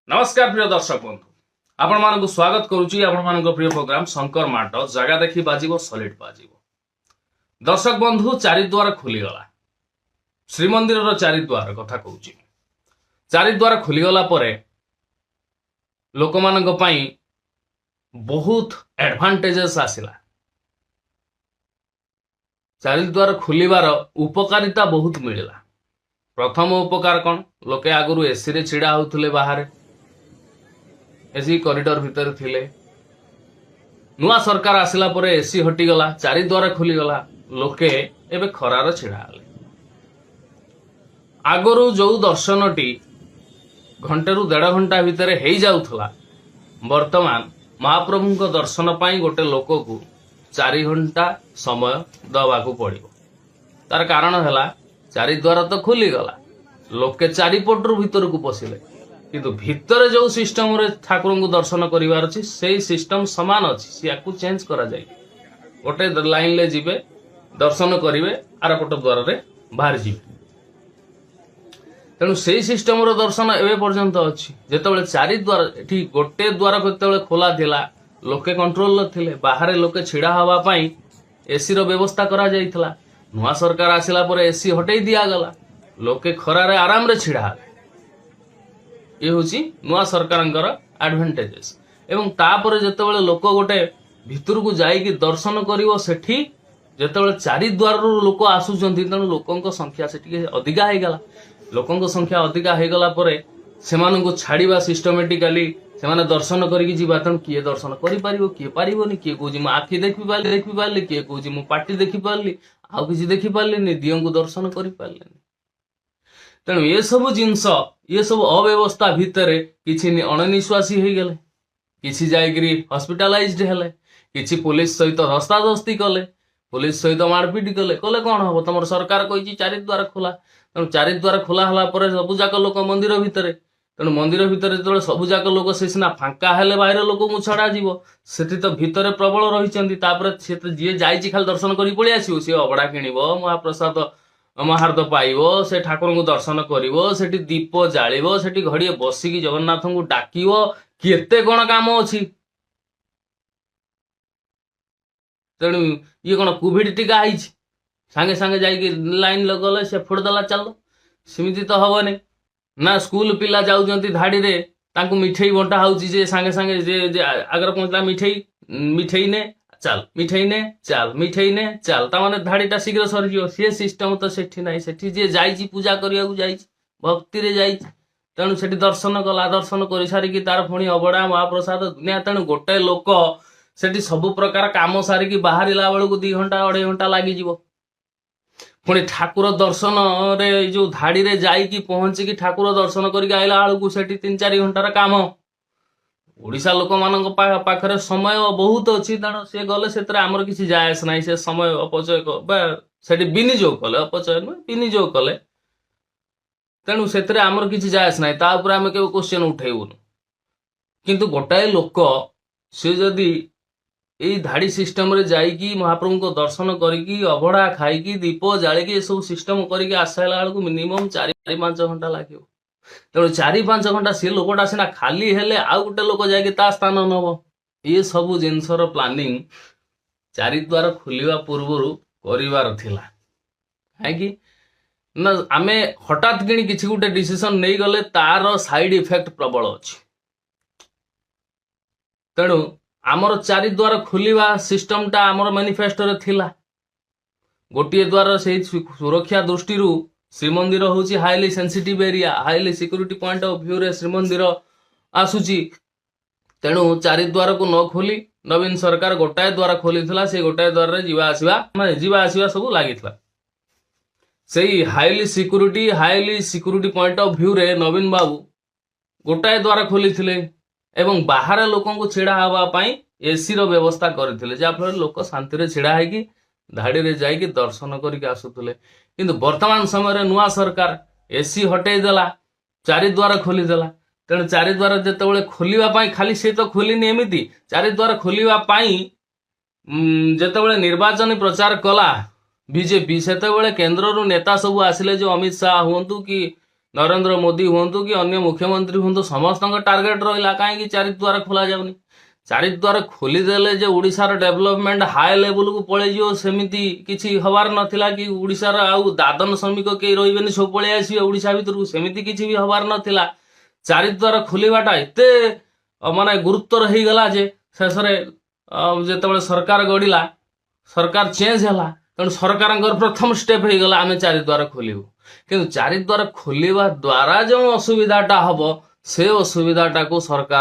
ନମସ୍କାର ପ୍ରିୟ ଦର୍ଶକ ବନ୍ଧୁ, ଆପଣମାନଙ୍କୁ ସ୍ୱାଗତ କରୁଛି ଆପଣମାନଙ୍କ ପ୍ରିୟ ପ୍ରୋଗ୍ରାମ ଶଙ୍କର ମାଟ। ଜାଗା ଦେଖି ବାଜିବ, ସଲିଡ୍ ବାଜିବ। ଦର୍ଶକ ବନ୍ଧୁ, ଚାରିଦ୍ୱାର ଖୋଲିଗଲା। ଶ୍ରୀମନ୍ଦିରର ଚାରିଦ୍ୱାର କଥା କହୁଛି। ଚାରିଦ୍ୱାର ଖୋଲିଗଲା ପରେ ଲୋକମାନଙ୍କ ପାଇଁ ବହୁତ ଆଡଭାଣ୍ଟେଜେସ୍ ଆସିଲା। ଚାରିଦ୍ୱାର ଖୋଲିବାର ଉପକାରିତା ବହୁତ ମିଳିଲା। ପ୍ରଥମ ଉପକାର କ'ଣ? ଲୋକେ ଆଗରୁ ଏସିରେ ଛିଡା ହଉଥିଲେ, ବାହାରେ ଏସି କରିଡର ଭିତରେ ଥିଲେ। ନୂଆ ସରକାର ଆସିଲା ପରେ ଏସି ହଟିଗଲା, ଚାରିଦ୍ୱାର ଖୋଲିଗଲା, ଲୋକେ ଏବେ ଖରାରେ ଛିଡା ହେଲେ। ଆଗରୁ ଯୋଉ ଦର୍ଶନଟି ଘଣ୍ଟେରୁ ଦେଢ ଘଣ୍ଟା ଭିତରେ ହେଇଯାଉଥିଲା, ବର୍ତ୍ତମାନ ମହାପ୍ରଭୁଙ୍କ ଦର୍ଶନ ପାଇଁ ଗୋଟେ ଲୋକକୁ 4 ଘଣ୍ଟା ସମୟ ଦେବାକୁ ପଡିବ। ତାର କାରଣ ହେଲା, ଚାରିଦ୍ୱାର ତ ଖୋଲିଗଲା, ଲୋକେ ଚାରିପଟରୁ ଭିତରକୁ ପଶିଲେ, କିନ୍ତୁ ଭିତରେ ଯୋଉ ସିଷ୍ଟମରେ ଠାକୁରଙ୍କୁ ଦର୍ଶନ କରିବାର ଅଛି, ସେଇ ସିଷ୍ଟମ ସମାନ ଅଛି। ସିଆକୁ ଚେଞ୍ଜ କରାଯାଇ ଗୋଟେ ଲାଇନରେ ଯିବେ, ଦର୍ଶନ କରିବେ, ଆରପଟ ଦ୍ୱାରରେ ବାହାରି ଯିବେ। ତେଣୁ ସେଇ ସିଷ୍ଟମର ଦର୍ଶନ ଏବେ ପର୍ଯ୍ୟନ୍ତ ଅଛି। ଯେତେବେଳେ ଚାରି ଦ୍ୱାର, ଏଠି ଗୋଟେ ଦ୍ୱାର ଯେତେବେଳେ ଖୋଲା ଥିଲା, ଲୋକେ କଣ୍ଟ୍ରୋଲରେ ଥିଲେ। ବାହାରେ ଲୋକେ ଛିଡା ହବା ପାଇଁ ଏସିର ବ୍ୟବସ୍ଥା କରାଯାଇଥିଲା। ନୂଆ ସରକାର ଆସିଲା ପରେ ଏସି ହଟେଇ ଦିଆଗଲା, ଲୋକେ ଖରାରେ ଆରାମରେ ଛିଡା ହେଲେ। ଇଏ ହଉଛି ନୂଆ ସରକାରଙ୍କର ଆଡଭାଣ୍ଟେଜେସ୍। ଏବଂ ତାପରେ ଯେତେବେଳେ ଲୋକ ଗୋଟେ ଭିତରକୁ ଯାଇକି ଦର୍ଶନ କରିବ, ସେଠି ଯେତେବେଳେ ଚାରିଦ୍ୱାରରୁ ଲୋକ ଆସୁଛନ୍ତି, ତେଣୁ ଲୋକଙ୍କ ସଂଖ୍ୟା ସେଠି ଅଧିକା ହେଇଗଲା। ଲୋକଙ୍କ ସଂଖ୍ୟା ଅଧିକା ହେଇଗଲା ପରେ ସେମାନଙ୍କୁ ଛାଡିବା ସିଷ୍ଟମେଟିକାଲି, ସେମାନେ ଦର୍ଶନ କରିକି ଯିବା। ତେଣୁ କିଏ ଦର୍ଶନ କରିପାରିବ, କିଏ ପାରିବନି। କିଏ କହୁଛି ମୁଁ ଆଖି ଦେଖିପାରିଲି, କିଏ କହୁଛି ମୁଁ ପାଟି ଦେଖିପାରିଲି, ଆଉ କିଛି ଦେଖିପାରିଲିନି, ଦିଅଙ୍କୁ ଦର୍ଶନ କରିପାରିଲିନି। ତେଣୁ ଏସବୁ ଜିନିଷ, ଏସବୁ ଅବ୍ୟବସ୍ଥା ଭିତରେ କିଛି ଅଣନିଶ୍ୱାସୀ ହେଇଗଲେ, କିଛି ଯାଇକିରି ହସ୍ପିଟାଲାଇଜଡ ହେଲେ, କିଛି ପୋଲିସ ସହିତ ଧସ୍ତାଧସ୍ତି କଲେ, ପୋଲିସ ସହିତ ମାରପିଟ କଲେ। କଲେ କଣ ହବ? ତମର ସରକାର କହିଛି ଚାରିଦ୍ୱାର ଖୋଲା। ତେଣୁ ଚାରିଦ୍ୱାର ଖୋଲା ହେଲା ପରେ ସବୁ ଯାକ ଲୋକ ମନ୍ଦିର ଭିତରେ। ତେଣୁ ମନ୍ଦିର ଭିତରେ ଯେତେବେଳେ ସବୁ ଯାକ ଲୋକ, ସେ ସିନା ଫାଙ୍କା ହେଲେ ବାହାର ଲୋକଙ୍କୁ ଛଡାଯିବ। ସେଠି ତ ଭିତରେ ପ୍ରବଳ ରହିଛନ୍ତି। ତାପରେ ସେ ତ ଯିଏ ଯାଇଛି ଖାଲି ଦର୍ଶନ କରି ପଳେଇ ଆସିବ, ସିଏ ଅବଢା କିଣିବ, ମହାପ୍ରସାଦ ମହାର୍ଦ ପାଇବ, ସେ ଠାକୁରଙ୍କୁ ଦର୍ଶନ କରିବ, ସେଠି ଦୀପ ଜାଳିବ, ସେଠି ଘଡ଼ିଏ ବସିକି ଜଗନ୍ନାଥଙ୍କୁ ଡାକିବ, କେତେ କଣ କାମ ଅଛି। ତେଣୁ ଇଏ କଣ କୋଭିଡ ଟୀକା ହେଇଛି, ସାଙ୍ଗେ ସାଙ୍ଗେ ଯାଇକି ଲାଇନ ଲଗଲେ ସେ ଫୋଡ଼ିଦେଲା ଚାଲ? ସେମିତି ତ ହବନି ନା। ସ୍କୁଲ ପିଲା ଯାଉଛନ୍ତି ଧାଡିରେ, ତାଙ୍କୁ ମିଠେଇ ବଣ୍ଟା ହଉଛି ଯେ ସାଙ୍ଗେ ସାଙ୍ଗେ ଯେ ଆଗରେ ପହଞ୍ଚିଲା, ମିଠେଇ, ମିଠେଇ ନେ ଚାଲ, ମିଠେଇ ନେ ଚାଲ, ମିଠେଇ ନେ ଚାଲ। ତା ମାନେ ଧାଡିଟା ଶୀଘ୍ର ସରିଯିବ। ସେ ସିଷ୍ଟମ ତ ସେଠି ନାହିଁ। ସେଠି ଯିଏ ଯାଇଛି, ପୂଜା କରିବାକୁ ଯାଇଛି, ଭକ୍ତିରେ ଯାଇଛି। ତେଣୁ ସେଠି ଦର୍ଶନ କଲା, ଦର୍ଶନ କରିସାରିକି ତାର ପୁଣି ଅବଢା, ମହାପ୍ରସାଦ, ଦୁନିଆ। ତେଣୁ ଗୋଟେ ଲୋକ ସେଠି ସବୁ ପ୍ରକାର କାମ ସାରିକି ବାହାରିଲା ବେଳକୁ 2 ଘଣ୍ଟା, ଅଢେଇ ଘଣ୍ଟା ଲାଗିଯିବ। ପୁଣି ଠାକୁର ଦର୍ଶନରେ ଏଇ ଯୋଉ ଧାଡିରେ ଯାଇକି ପହଞ୍ଚିକି ଠାକୁର ଦର୍ଶନ କରିକି ଆଇଲା ବେଳକୁ ସେଠି 3-4 ଘଣ୍ଟାର କାମ। ଓଡିଶା ଲୋକମାନଙ୍କ ପାଖରେ ସମୟ ବହୁତ ଅଛି, ତେଣୁ ସିଏ ଗଲେ ସେଥିରେ ଆମର କିଛି ଯାଏ ଆସେ ନାହିଁ। ସେ ସମୟ ଅପଚୟ ବା ସେଠି ବିନିଯୋଗ କଲେ, ଅପଚୟ ନୁହେଁ, ବିନିଯୋଗ କଲେ, ତେଣୁ ସେଥିରେ ଆମର କିଛି ଯାଏ ଆସେ ନାହିଁ। ତା ଉପରେ ଆମେ କେବେ କ୍ୱେଶ୍ଚନ ଉଠେଇବୁନୁ। କିନ୍ତୁ ଗୋଟାଏ ଲୋକ ସେ ଯଦି ଏଇ ଧାଡି ସିଷ୍ଟମରେ ଯାଇକି ମହାପ୍ରଭୁଙ୍କ ଦର୍ଶନ କରିକି, ଅବଢା ଖାଇକି, ଦୀପ ଜାଳିକି, ଏସବୁ ସିଷ୍ଟମ କରିକି ଆସିଲା ବେଳକୁ ମିନିମମ୍ 4-5 ଘଣ୍ଟା ଲାଗିବ। ତେଣୁ 4-5 ଘଣ୍ଟା ସେ ଲୋକଟା ସିନା ଖାଲି ହେଲେ ଆଉ ଗୋଟେ ଲୋକ ଯାଇକି ତା ସ୍ଥାନ ନବ। ଏ ସବୁ ଜିନିଷର ପ୍ଲାନିଂ ଚାରିଦ୍ୱାର ଖୋଲିବା ପୂର୍ବରୁ କରିବାର ଥିଲା। କାହିଁକି ନା ଆମେ ହଠାତ୍ କିଣି କିଛି ଗୋଟେ ଡିସିସନ ନେଇଗଲେ ତାର ସାଇଡ ଇଫେକ୍ଟ ପ୍ରବଳ ଅଛି। ତେଣୁ ଆମର ଚାରିଦ୍ୱାର ଖୋଲିବା ସିଷ୍ଟମଟା ଆମର ମ୍ୟାନିଫେଷ୍ଟୋରେ ଥିଲା। ଗୋଟିଏ ଦ୍ୱାର ସେଇ ସୁରକ୍ଷା ଦୃଷ୍ଟିରୁ ଶ୍ରୀମନ୍ଦିର ହଉଛି highly sensitive area, highly security point of ଭ୍ୟୁରେ Srimandir ଆସୁଛି। ତେଣୁ ଚାରିଦ୍ୱାରକୁ ନ ଖୋଲି ନବୀନ ସରକାର ଗୋଟାଏ ଦ୍ୱାର ଖୋଲିଥିଲା। ସେଇ ଗୋଟାଏ ଦ୍ୱାରରେ ଯିବା ଆସିବା, ମାନେ ଯିବା ଆସିବା ସବୁ ଲାଗିଥିଲା। ସେଇ highly security point of ଭ୍ୟୁରେ ନବୀନ ବାବୁ ଗୋଟାଏ ଦ୍ୱାର ଖୋଲିଥିଲେ ଏବଂ ବାହାରେ ଲୋକଙ୍କୁ ଛିଡା ହେବା ପାଇଁ ଏସିର ବ୍ୟବସ୍ଥା କରିଥିଲେ, ଯାହାଫଳରେ ଲୋକ ଶାନ୍ତିରେ ଛିଡା ହେଇକି ଧାଡିରେ ଯାଇକି ଦର୍ଶନ କରିକି ଆସୁଥିଲେ। କିନ୍ତୁ ବର୍ତ୍ତମାନ ସମୟରେ ନୂଆ ସରକାର ଏସି ହଟେଇ ଦେଲା, ଚାରିଦ୍ୱାର ଖୋଲିଦେଲା। ତେଣୁ ଚାରିଦ୍ୱାର ଯେତେବେଳେ ଖୋଲିବା ପାଇଁ, ଖାଲି ସେ ତ ଖୋଲିନି ଏମିତି, ଚାରିଦ୍ୱାର ଖୋଲିବା ପାଇଁ ଯେତେବେଳେ ନିର୍ବାଚନୀ ପ୍ରଚାର କଲା ବିଜେପି, ସେତେବେଳେ କେନ୍ଦ୍ରରୁ ନେତା ସବୁ ଆସିଲେ, ଯୋଉ ଅମିତ ଶାହ ହୁଅନ୍ତୁ କି ନରେନ୍ଦ୍ର ମୋଦି ହୁଅନ୍ତୁ କି ଅନ୍ୟ ମୁଖ୍ୟମନ୍ତ୍ରୀ ହୁଅନ୍ତୁ, ସମସ୍ତଙ୍କ ଟାର୍ଗେଟ ରହିଲା କାହିଁକି ଚାରିଦ୍ୱାର ଖୋଲା ଯାଉନି। ଚାରିଦ୍ୱାର ଖୋଲିଦେଲେ ଯେ ଓଡ଼ିଶାର ଡେଭଲପମେଣ୍ଟ ହାଇ ଲେଭେଲକୁ ପଳେଇଯିବ, ସେମିତି କିଛି ହବାର ନଥିଲା କି ଓଡ଼ିଶାର ଆଉ ଦାଦନ ଶ୍ରମିକ କେହି ରହିବେନି, ସବୁ ପଳେଇ ଆସିବେ ଓଡ଼ିଶା ଭିତରକୁ, ସେମିତି କିଛି ବି ହବାର ନଥିଲା। ଚାରିଦ୍ୱାର ଖୋଲିବାଟା ଏତେ ମାନେ ଗୁରୁତ୍ୱର ହେଇଗଲା ଯେ ଶେଷରେ ଯେତେବେଳେ ସରକାର ଗଡ଼ିଲା, ସରକାର ଚେଞ୍ଜ ହେଲା, ତେଣୁ ସରକାରଙ୍କର ପ୍ରଥମ ଷ୍ଟେପ୍ ହେଇଗଲା ଆମେ ଚାରିଦ୍ୱାର ଖୋଲିବୁ। କିନ୍ତୁ ଚାରିଦ୍ୱାର ଖୋଲିବା ଦ୍ୱାରା ଯେଉଁ ଅସୁବିଧାଟା ହବ, ସେ ଅସୁବିଧାଟାକୁ ସରକାର